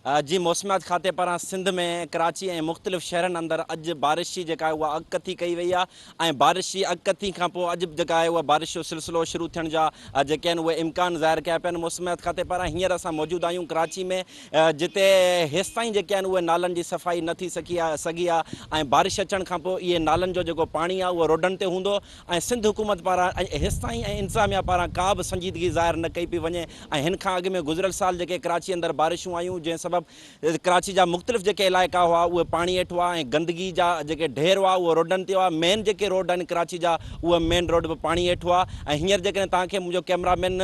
جي موسميات کاتي پاران سنڌ ۾ ڪراچي ۽ مختلف شهرن اندر اڄ بارش جي جيڪا آهي اها اڳڪٿي ڪئي وئي آهي ۽ بارش جي اڳڪٿي کان پوء اڄ به جيڪا آهي اها بارش جو سلسلو شروع ٿيڻ جا جيڪي آهن اهي امڪان ظاهر ڪيا پيا آهن موسميات کاتي پاران هينئر اسان موجود آهيون ڪراچي ۾ جتي هيستائين جيڪي آهن اهي نالن جي صفائي نه ٿي سگهي آهي ۽ بارش اچڻ کان پوء اهي نالن جو جيڪو پاڻي آهي اهو روڊن تي هوندو ۽ سنڌ حڪومت پاران هيستائين ۽ انتظاميا پاران ڪا به سنجيدگي ظاهر نه ڪئي پئي وڃي ۽ هن کان اڳ ۾ گذريل سال جيڪي ڪراچي اندر بارشون آيون جنهن سبب ڪراچي جا مختلف جيڪي علائقا هئا اهي پاڻي هيٺ هئا ۽ گندگي جا جيڪي ڍير هئا اهي روڊن تي هئا مين جيڪي روڊ آهن ڪراچي جا اهي مين روڊ به پاڻي هيٺ هئا ۽ هينئر جيڪڏهن توهان کي منهنجو ڪيمرا مين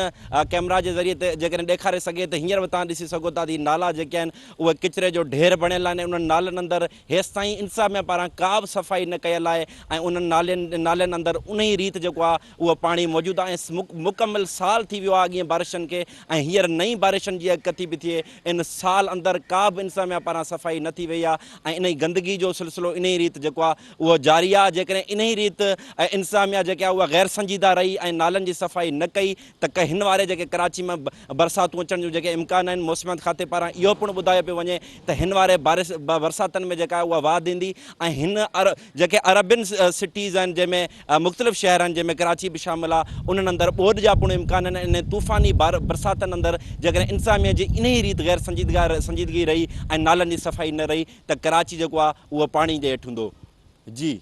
ڪيمرا جي ذريعي تي جيڪڏهن ڏيکاري سگهي ته هينئر به توهان ڏسي سگهو ٿا ته هي نالا جيڪي آهن اهي ڪچري جو ڍير بڻيل آهن انهن نالن اندر هيستائين انتظاميا پاران ڪا به صفائي نه ڪيل آهي ۽ انهن نالين نالين اندر انهي ريت جيڪو آهي اهو پاڻي موجود آهي ۽ مڪمل سال ٿي ويو آهي اڳين بارشن کي ۽ هينئر نئين بارشن جي اڳڪٿي به ٿئي ان سال اندر ڪا به انتظاميا پاران صفائي نه ٿي وئي آهي ۽ انهي گندگي جو سلسلو انهي ريت جيڪو آهي اهو جاري آهي جيڪڏهن انهي ريت انتظاميا جيڪي آهي اها غير سنجيده رهي ۽ نالن جي صفائي نه ڪئي ته هن واري جيڪي ڪراچي ۾ برساتون اچڻ جون جيڪي امڪان آهن موسميات کاتي پاران اهو پڻ ٻڌايو پيو وڃي ته هن واري بارش برساتن ۾ جيڪا آهي اها واڌ ايندي ۽ هن جيڪي اربن سٽيز آهن جنهن ۾ مختلف شهر آهن جنهن ۾ ڪراچي به شامل آهي انهن اندر ٻوڏ جا پڻ امڪان آهن انهن طوفاني برساتن اندر جيڪڏهن انتظاميه جي انهي ريت غير سنجيدگي رهي ۽ نالن جي صفائي نه رهي ته ڪراچي جيڪو آهي اهو پاڻي جي هيٺ هوندو جي.